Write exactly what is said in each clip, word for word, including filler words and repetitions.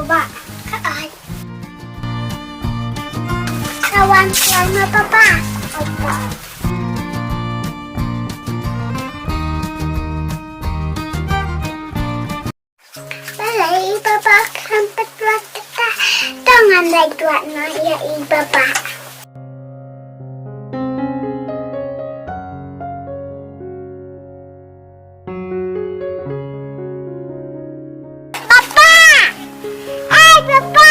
Ba, ka ai. Ka wan, ka wan ma papa. Papa. Balei i papa khlem pat wad kata? To ngan leit wad noh ïa i papa. Papa! Ai, papa!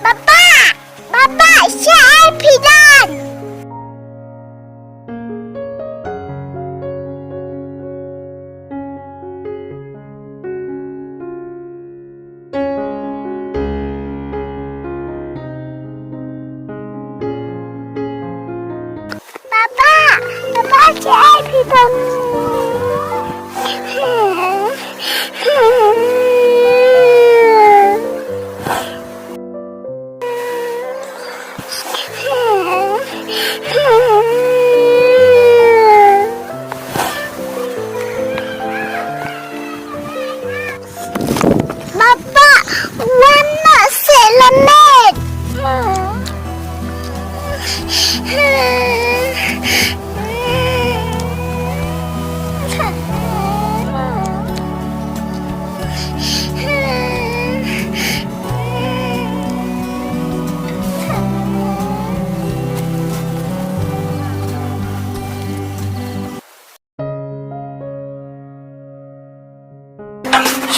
Papa! Papa, shaei phi don? Papa, papa, shaei phi don? Papa, wan noh seh la met.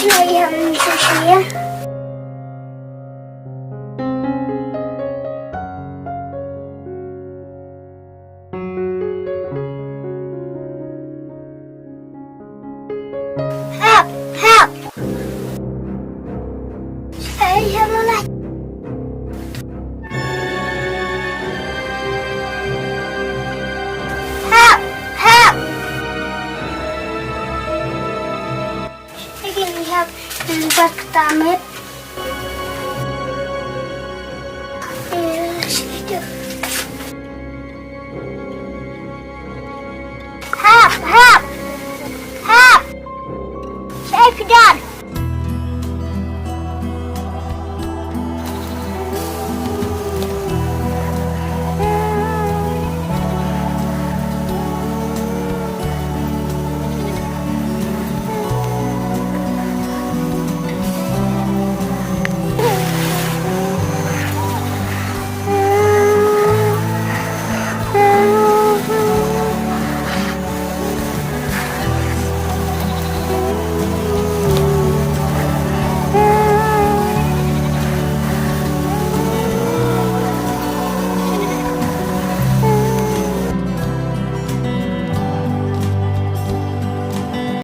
Shu ïa, shu ïa.